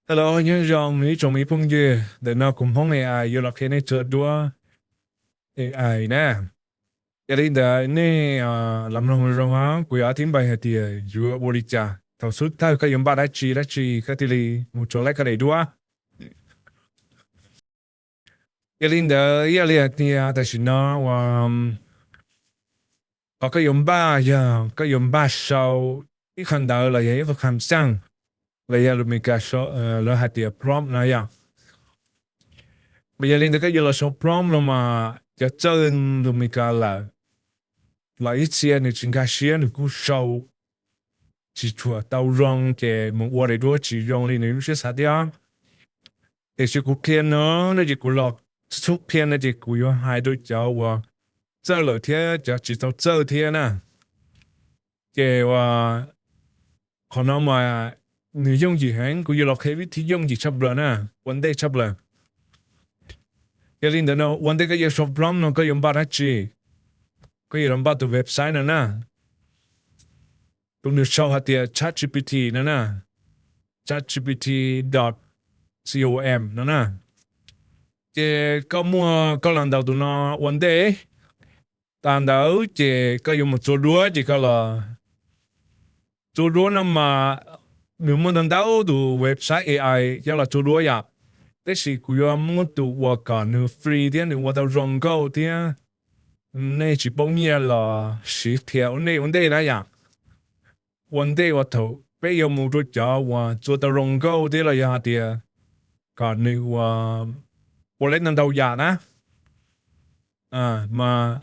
Hello, nyob zoo ib tsoom me phooj ywg, ntawm no kuv Hmoob A I yuav los qhia nej txuas duab A I na. Yog li ntawd nej los mloog zoo os, kuv yuav ob thib npaim hais tias yuav ua li cas, thaum xub thawj koj yuav npaj dab tsi dab tsi koj thiaj li mus txuas laib koj daim duab. Yog li ntawd ib yam li hais tias tam sim no uas qhov koj yuav npaj yog koj yuav npaj sau ib qho ntawv los yog ib qho kham xaj los yog lus Meskas lawv hais tias prompt no yom. Mas yog li ntawd koj yuav los sau prompt no mas cov txawj lus Meskas lawm los ib txhia nws tsis nkag siab nws kuj sau tsis tshua tau zoo ces mus ua daim duab tsis zoo li nws lub siab xav thiab. Tiam sis kuv qhia no no ces kuv los xub qhia no ces kuv yuav hais rau cov uas txawj lawm thiab cov tsis tau txawj thiab na. Ces uas qhov no mas nws yooj yim heev, kuv yuav los qhia vib thib yooj yim tshaj plaws na, ua ntej tshaj plaws. Yog li ntawd no ua ntej koj yuav sau prompt no koj yuav npaj dab tsi? Koj yuav los npaj tus website no na. Tus nws sau hais tias ChatGPT no na, ChatGPT dot com no na. Ces koj muaj koj los ntaus tus no ua ntej. Tas ntawd ces koj yuav mus txuas duab ces koj los txuas duab no mas nws muaj ntau ntau tus website A I coj los txuas duab yom. Tab sis kuv yuav muab tus uas kom nws free thiab nws ua tau zoo nkauj thiab nej tsis paub nyiaj los siv qhia ua nej ua ntej na yom. Ua ntej uas thaum peb yuav mus rau cov uas txuas tau zoo nkauj thiab los yog hais tias kom nws ua, ua lawv ntau ntau yam na. Mas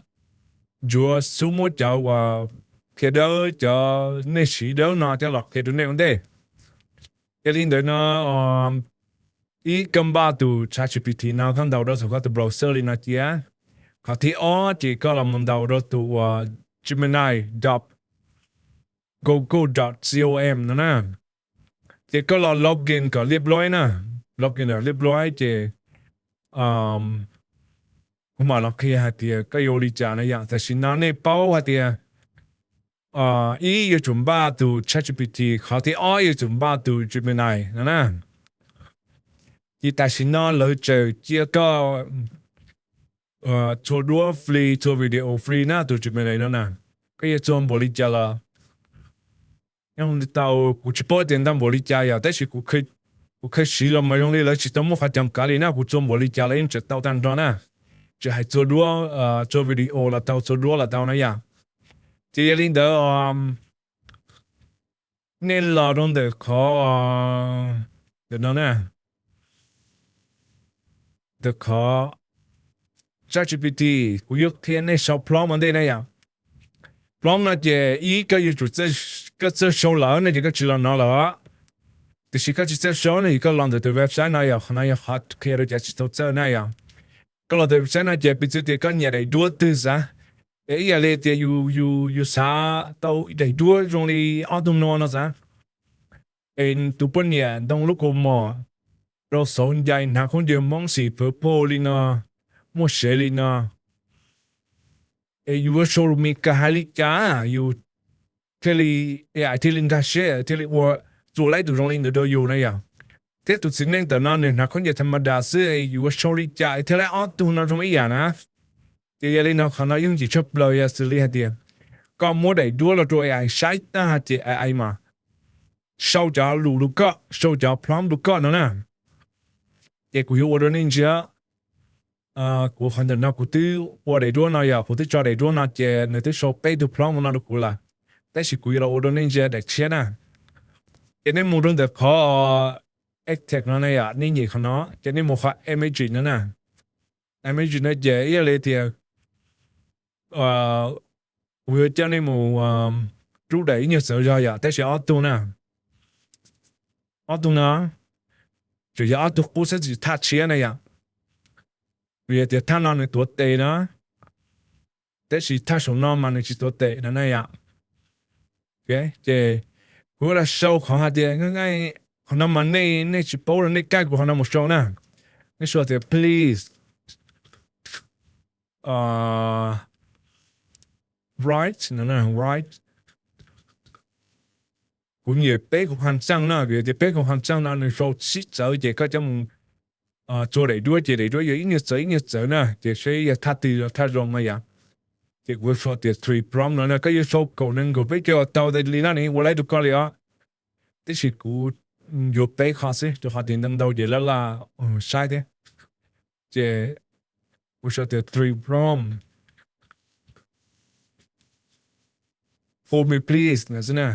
yuav xub muab cov uas qhia dawb, cov nej siv dawb no coj los qhia rau nej ua ntej. Yog li ntawd no ib koj npaj tus ChatGPT no koj ntaus rau saum koj tus browser li no cia. Qhov thib ob ces koj los mus ntaus rau tus uas Gemini dot google dot com no na. Ces koj los login kom liab ploib na, login kom liab ploib ces kuv mam los qhia hais tias koj yuav ua li cas na yom. Tam sim no nej paub hais tias ib yuav tsum npaj tus ChatGPT, qhov thib ob yuav tsum npaj tus Gemini no na. Ces tam sim no lawv tseem cia koj txuas duab free, txuas video free na tus Gemini no na. Koj yuav txuas npaum li cas los tau, kuv tsis paub tias ntau npaum li cas yom, tab sis kuv kheev siv los mas zoo li lawv tsis tau muaj qhov cam kav li na, kuv txuas npaum li cas los yeej tseem tau tag nrho na. Tsis hais txuas duab, txuas video los tau, txuas duab los tau na yom. Ces yog li ntawd nej los rau ntawm qhov, ntawm no na, ntawm qhov ChatGPT, kuv yuav qhia nej sau prompt ua ntej na yom. Prompt no ces ib koj yuav tsum, koj txawj sau lawm no ces koj tsis los no lawm. Tiam sis koj tsis txawj sau no ces koj los ntawm tus website no yom, qhov no yog qhov qhia rau cov tsis tau txawj na yom. Koj los ntawm website no ces piv txwv tias koj nyiam daim duab twg xav, es ib yam li tias yus, yus xav tau daim duab zoo li ob tug no no xav, es tus poj niam ntoo lub kaus mom rau xauv ncais hnav khaub ncaws Hmoob xim purple li no, muaj sev li no, es yus yuav sau lus Meskas hais li cas yus thiaj li, A I thiaj li nkag siab thiaj li ua, txuas laib tus zoo li ntawd rau yus na yom. Thiab tus txiv neej ntawm no nws hnav khaub ncaws tham ma das xwb, yus yuav sau li cas thiaj laib ob tug no zoo ib yam na. Ces yog li no qhov no yooj yim tshaj plaws yog xws li hais tias koj muab daim duab los rau A I saib tag ces A I mas sau cov lus rau koj, sau cov prompt rau koj no na. Ces kuv yuav ua rau nej ntsia, kuv qhov ntawm no kuv twb ua daim duab no yom, kuv twb tso daim duab no ces nws twb sau peb tug prompt no rau kuv lawm, tab sis kuv yuav los ua rau nej ntsia daim tshiab na. Ces nej mus rau ntawm qhov edit no na yom, nej nyem qhov no ces nej mus qhov image no na. Image no ces ib yam li tias kuv yuav coj nej mus rub daim ib nyuag txawv zog yom, tab sis ob tug na, ob tug no tseem yog ob tug qub xwb tsis thaj tshiab na yom. Vim tias thaj no nws tuav tes na, tab sis thaj saum no mas nws tsis tuav tes no na yom. Ces kuv yuav los sau qhov hais tias, qhov no mas nej, nej tsis paub los nej kaij kuv qhov no mus sau na. Nej sau tias please write, write Kuv nyiam peb khau kham xaj no vim tias peb khau kham xaj no nws sau sib txawv ces koj coj mus txua daim duab ces daim duab yuav ib nyuag txawv ib nyuag txawv na ces seb yog thaj twg los thaj zoo no yom. Ces kuv sau tias three prompt no na, koj yuav sau kaum nees nkaum peb caug tau li no ne ua laib rau koj li os. Tab sis kuv yuav peb qho xwb rau qhov tias ntau ntau ces laj laj saib thiab. Ces kuv sau tias three prompt for me please no xwb na,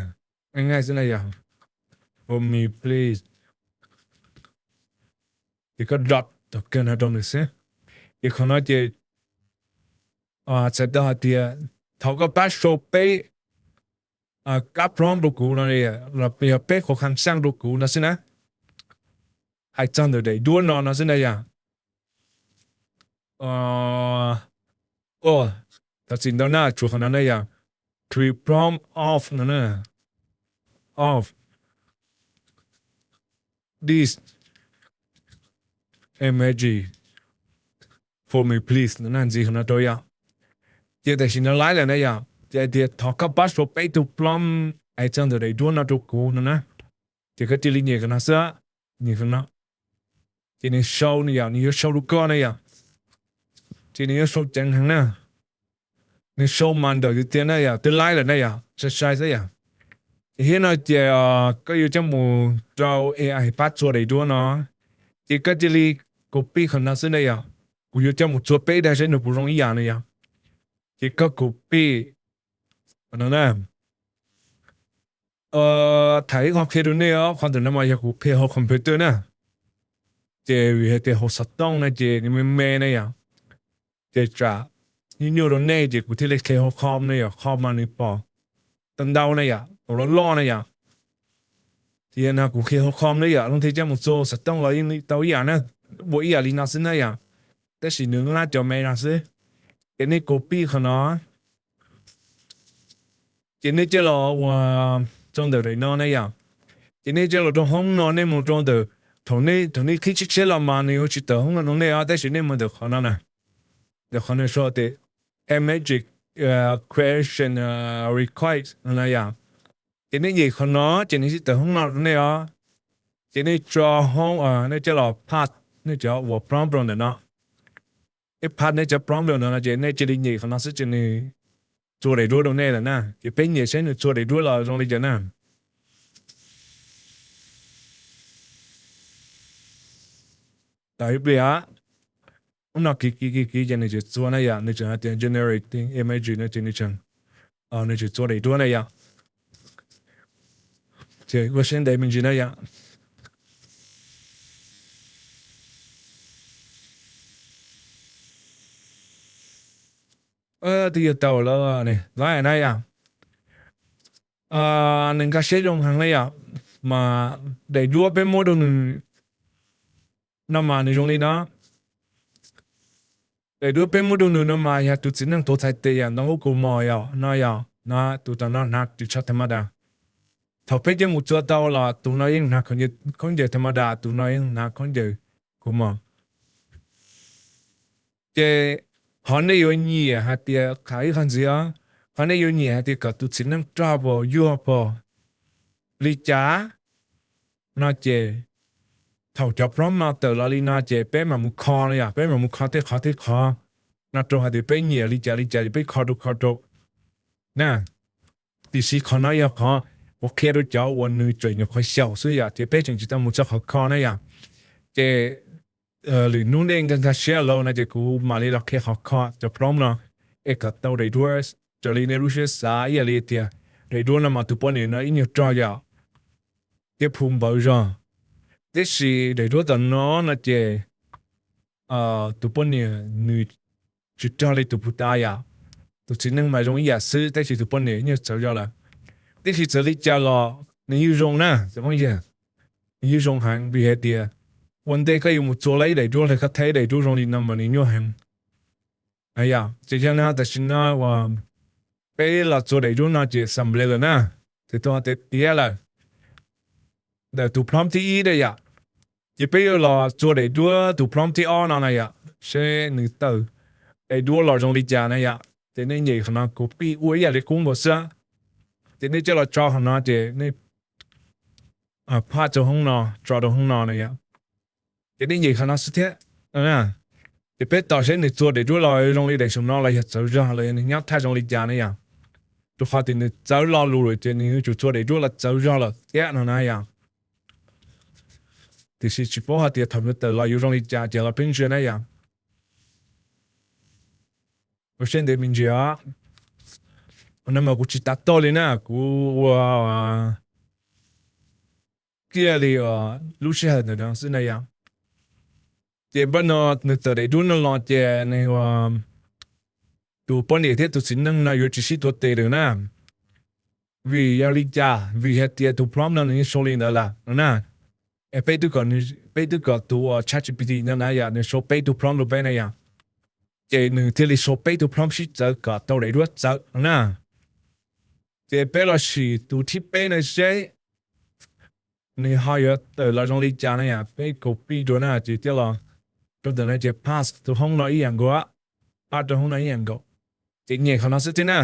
nqaij xwb na yom, for me please. Ces koj drop tom kawg no rau nws xwb. Ces qhov no ces txhais tau hais tias thov koj pab sau peb kab prompt rau kuv no los yog peb khau kham xaj rau kuv no xwb na, hais txog ntawm daim duab no no xwb na yom. Thov txim ntau na, tshuav qhov no na yom, three prompt of no na, of this emoji for me please no na, ntxiv qhov no rau yom. Ces tam sim no laib lawm na yom, ces hais tias thov koj pab sau peb tug prompt hais txog ntawm daim duab no rau kuv no na. Ces koj cia li nyem qhov no xwb, nyem qhov no. Ces nws sau no yom, nws yuav sau rau koj na yom. Ces nws yuav sau ceev heev na. Nws sau mas ntawm tiag tiag na yom, twb laib lawm na yom, sai sai xwb yom. Ces thiab no ces koj yuav coj mus rau A I pab txua daim duab no, ces koj cia li copy qhov no xwb na yom. Kuv yuav coj mus txua peb dag seb nws puas zoo ib yam no yom. Ces koj copy qhov no na. Tham ib qho qhia rau nej os, qhov ntawm no mas yog kuv qhia hauv computer na. Ces vim hais tias hauv xov tooj no ces nws me me na yom, ces tsam nyuaj nyuaj rau nej ces kuv thiaj li qhia hauv com na yom, com mas nws pom tau ntau na yom, pom loj loj na yom. Ces yog no kuv qhia hauv com na yom, leej twg coj mus txua xov tooj los yeej tau ib yam na, ua ib yam li no xwb na yom, tab sis nws lab cov me no xwb. Ces nej copy qhov no, ces nej coj los ua rau ntawm daim no na yom. Ces nej coj los rau hoob no, nej mus rau ntawm, thaum nej, thaum nej qhib tshiab tshiab los mas nws yuav tsis tawm hoob no rau nej os, tab sis nej mus ntawm qhov no na, ntawm qhov no sau tias Magic Creation Request no na yom. Ces nej nyem qhov no ces nws thiaj tawm hoob no rau nej os. Ces nej tso hoob, nej coj los pass nej cov uas prompt rau ntawm no. Nej pass nej cov prompt rau ntawm no ces nej cia li nyem qhov no xwb ces nws txua daim duab rau nej lawm na. Ces peb nyem seb nws txua daim duab los zoo li cas na. Tau ib pliag, ub no kiv kiv kiv kiv ces nws tseem txua na yom, nws tseem hais tias generating image no ces nws tseem, nws tseem txua daim duab na yom. Ces ua siab ntev me ntsis na yom. Twb yuav tau lawm, lawm na yom. Nws nkag siab zoo heev na yom, mas daim duab peb muab rau nws no mas nws zoo li no. Daim duab peb muab rau nws no mas yog tus txiv neej tuav txhais tes yom, ntoo ub kaus mom yom, no yom, no tus tom no hnav ris tsho tha ma das. Thaum peb coj mus txua tau los tus no yeej hnav khaub ncaws tha ma das, tus no yeej hnav khaub ncaws kaus mom. Ces qhov nej yuav nyiam hais tias, tham ib qho ntxiv os, qhov nej yuav nyiam hais tias kom tus txiv neej rog puas yuag puas li cas no ces thaum cov prompt no tawm los li no ces peb mam mus kho no yom, peb mam mus kho tej qhov tej qhov no rau hais tias peb nyiam li cas li cas ces peb kho rau kho rau na. Tiam sis qhov no yog qhov uas qhia rau cov uas nws tseem nyuam qhuav xyaum xwb yom, ces peb tseem tsis tau mus txog qhov kho na yom. Ces lwm hnub nej nkag nkag siab lawm no ces kuv mam li los qhia qhov kho cov prompt no es kom tau daim duab raws li nej lub siab xav, ib yam li tias daim duab no mas tus poj niam no ib nyuag rog yom, thiab phu npawv zog. Tiam sis daim duab tom no no ces tus poj niam nws tsis rog li tus phu tas yom. Tus txiv neej mas zoo ib yam xwb, tab sis tus poj niam ib nyuag txawv zog lawm. Tiam sis txawm li cas los nws yeej zoo na, nws yeej zoo heev vim hais tias ua ntej koj yuav mus txua lawm ib daim duab los koj thaij ib daim duab zoo li no mas nws nyuaj heev. Ces yog no tam sim no uas peb los txua daim duab no ces xam nplej lawm na, ces tau tiav lawm ntawm tus prompt thib ib na yom. Ces peb yuav los txua daim duab tus prompt thib ob no na yom, seb nws tawm daim duab los zoo li cas na yom. Ces nej nyem qhov no copy ua ib yam li qub nkaus xwb. Ces nej coj los tso qhov no ces nej phaj rau hoob no, tso rau hoob no na yom. Ces nej nyeem qhov no xwb thiab. Ces peb tos seb nws txua daim duab los zoo li daim saum no los yog txawv zog los yog nws nyob thaj zoo li cas na yom. Rau qhov tias nws txawv lo lus lawm ces nws yuav tsum txua daim duab los txawv zog lawm thiab no na yom. Tiam sis tsis paub hais tias thaum nws tawm los yuav zoo li cas ces los peb ntsia na yom. Ua siab ntev me ntsis os. No mas kuv tsis tas toj li na, kuv ua kiag li lub sij hawm ntawm no xwb na yom. Ces npaj no nws txawm daim duab no los ces nws tus poj niam thiab tus txiv neej no yuav tsis sib tuav tes lawm na. Vim yog li cas? Vim hais tias tus prompt no nws yeej sau li ntawd lawm no na. Es peb twb kom, peb twb kom tus ChatGPT no na yom, nws sau peb tug prompt rau peb na yom. Ces nws thiaj li sau peb tug prompt sib txawv kom tau daim duab txawv no na. Ces peb los sim tus thib peb no seb nws ho yuav tawm los zoo li cas na yom. Peb copy dua na ces coj los rau ntawm no ces paste rau hoob no ib yam nkaus, paste rau hoob no ib yam nkaus. Ces nyem qhov no xwb thiab na,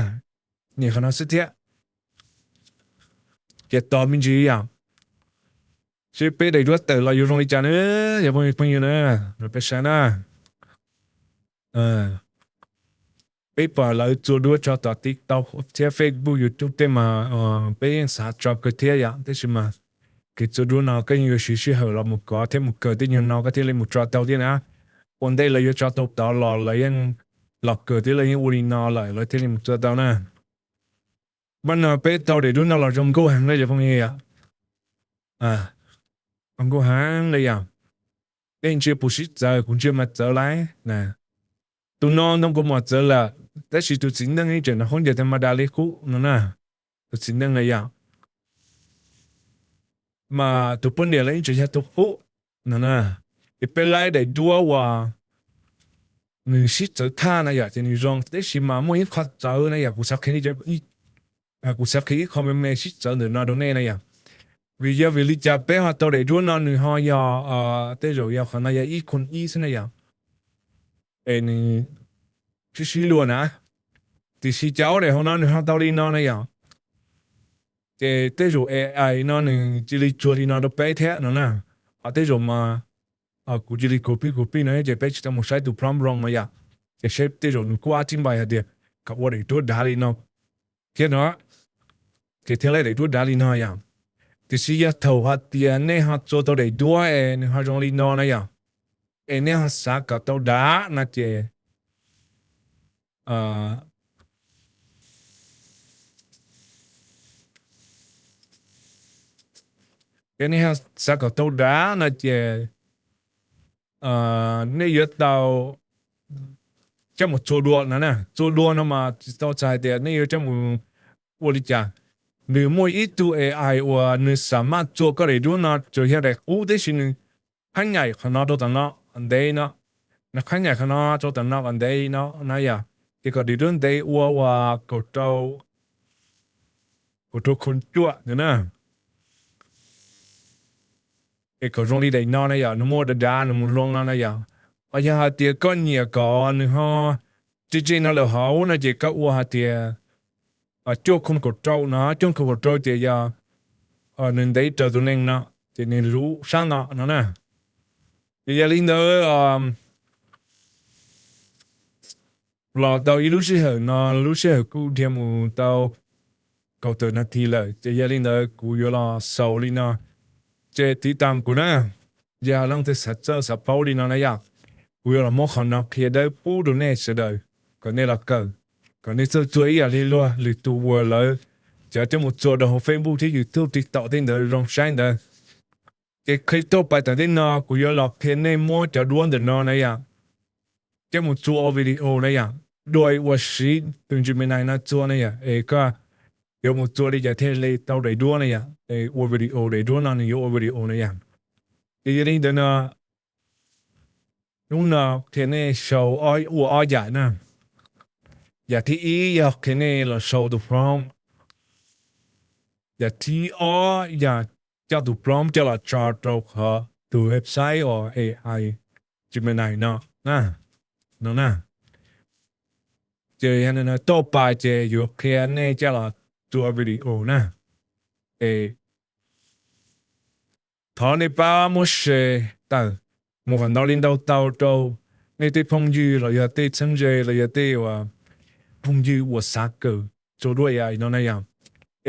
nyem qhov no xwb thiab. Ces tos me ntsis yom, seb peb daim duab tawm los yuav zoo li cas na, yog phooj ywg na, los peb saib na. Peb pom lawv txua duab tso tom TikTok thiab Facebook, YouTube tej mas peb yeej xav tso kawg thiab yom, tab sis mas kev txua duab no koj yeej yuav siv sij hawm los mus kov thiab mus kawm tej nyuag no koj thiaj li mus tso tau thiab na. Ua ntej lawv yuav tso tau tod los lawv yeej los kawm thiab lawv yeej ua li no lawm lawv thiaj li mus txua tau na. Npaj no peb tau daim duab no los zoo nkauj heev na yom phooj ywg yom. Zoo nkauj heev li yom. Nej ntsia puas sib txawv? Kuv ntsia mas txawv lawm. Tus no ntoo kaus mom txawv lawm, tab sis tus txiv neej ib tseem nrog qub ncaws tas ma das li qub no na. Tus txiv neej na yom, mas tus poj niam los ib tseem yog tus qub no na. Ces peb laib daim duab uas nws sib txawv thaj na yom, ces nws zoo, tab sis mas muaj ib qho txawv na yom, kuv xav qhia, kuv xav qhia ib qho me me sib txawv ntawm no rau nej na yom. Vim yog vim li cas peb ho tau daim duab no nws ho yog, tej zaum yog qhov no yog ib khon ib xwb na yom. Es nws sib sib luag na, tiam sis cas ob daim hauv no nws ho tau li no na yom. Ces tej zaum AI no nws cia li tsuag li no rau peb thiab no na. Ho tej zaum mas kuv cia li copy copy no ces peb tsis tau mus saib tus prompt wrong no yom. Ces seb tej zaum nws kuj ab tsib npais hais tias kom ua daim duab dav li no thiab no, ces thiaj li daim duab dav li no yom. Tiam sis yog thaum hais tias nej ho txua tau daim duab es nws ho zoo li no na yom, es nej ho xav kom tau dav no ces, yog nej ho xav kom tau dav no ces nej yuav tau coj mus txua dua no na. Txua dua no mas tsis tau txhais hais tias nej yuav coj mus ua li cas. Nws muaj ib tug AI uas nws xam maj txua koj daim duab no tsuas yog daim qub tib si, nws qhab nyaim qhov no rau tom no ntev no, nws qhab nyaim qhov no rau tom no kom ntev no na yom, ces kom daim duab ntev ua uas kaum rau, kaum rau khon cuaj no na. Es kom zoo li daim no na yom, nws muaj dav dav nws mus zoo no na yom. Ho yog hais tias koj nyiam kom nws ho tseg tseg no lawm hauv no ces koj ua hais tias cuaj khon kaum rau no, cuaj khon kaum rau ces yog nws ntev raws tus neeg no, ces nws lub sab no no na. Ces yog li ntawd los tau ib lub sij hawm no, lub sij hawm kuj dhia mus tau kaum tawm nas this lawm, ces yog li ntawd kuv yuav los xaus li no. Ces tiv tam kuv na, yog leej twg xav txawj xav paub li no na yom, kuv yuav los muab qhov no qhia dawb pub rau nej sawv daws kom nej los kawm, kom nej txawj txua ib yam li luag lwm tus uas lawv cov coj mus txua rau hauv Facebook thiab YouTube, TikTok tej ntawd zoo saib ntawd. Ces qhia tauj pais tom ntej no kuv yuav los qhia nej muab cov duab ntawm no na yom, coj mus txua ua video na yom, dua ua siv tus Gemini no txua na yom, es koj yuav mus txua li cas thiaj li tau daim duab na yom, es ua video daim duab no nws yuav ua video na yom. Ces yog li ntawd no, hnub no qhia nej sau ua ob yam na. Yam thib ib yog qhia nej los sau tus prompt. Yam thib ob yog coj tus prompt coj los tso rau qhov tus website uas AI Gemini no na. Ces yog tauj pais ces yuav qhia nej coj los txua video na. Es Thov nej pab muab share tawm mus qhov ntau li ntau tau rau nej tej phooj ywg los yog tej txheeb ze los yog tej uas phooj ywg uas xav kawm rau dua A I no na yom.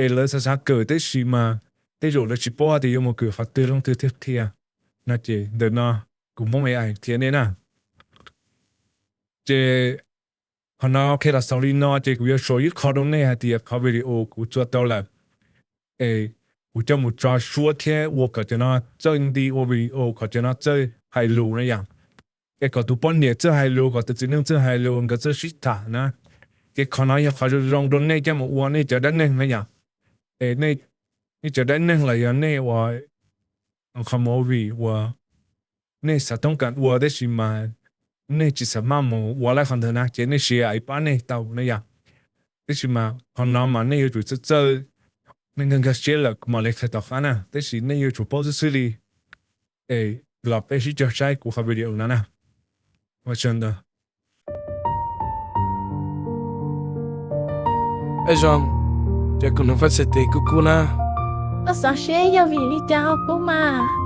Es lawv xav xav kawm tab sis mas tej zaum lawv tsis paub hais tias yuav mus kawm qhov twg leej twg thiab thiab no ces ntawm no kuv Hmoob A I qhia nej na. Ces qhov no qhia los xaus li no ces kuv yuav sau ib qho rau nej hais tias qhov video kuv txua tau lawm es kuv coj mus tso suab thiab ua kom cov no txawj nti ua video kom cov no txawj hais lus na yom. Es kom tus poj niam txawj hais lus, kom tus txiv neej txawj hais lus, nkawd txawj sib tham na. Ces qhov no yog qhov zoo zoo rau nej coj mus ua nej cov dab neeg na yom. Es nej cov dab neeg los yog nej ua qhov movie uas nej xav toob kas ua tab sis mas nej tsis xav maj mus ua lawm qhov ntawd na ces nej siv A I pab nej tau na yom. Tab sis mas qhov no mas nej yuav tsum txawj txawj, nej nkag nkag siab lawm kuv mam li qhia tom qab na, tab sis nej yuav tsum paub xwb xwb li. Es los peb sib cog saib kuv qhov video no na. Ua tsaug ntau. Zoo, ces kuv hnov fab xes tes kub kub na. Koj xav seb yog vim li cas ho kub mas?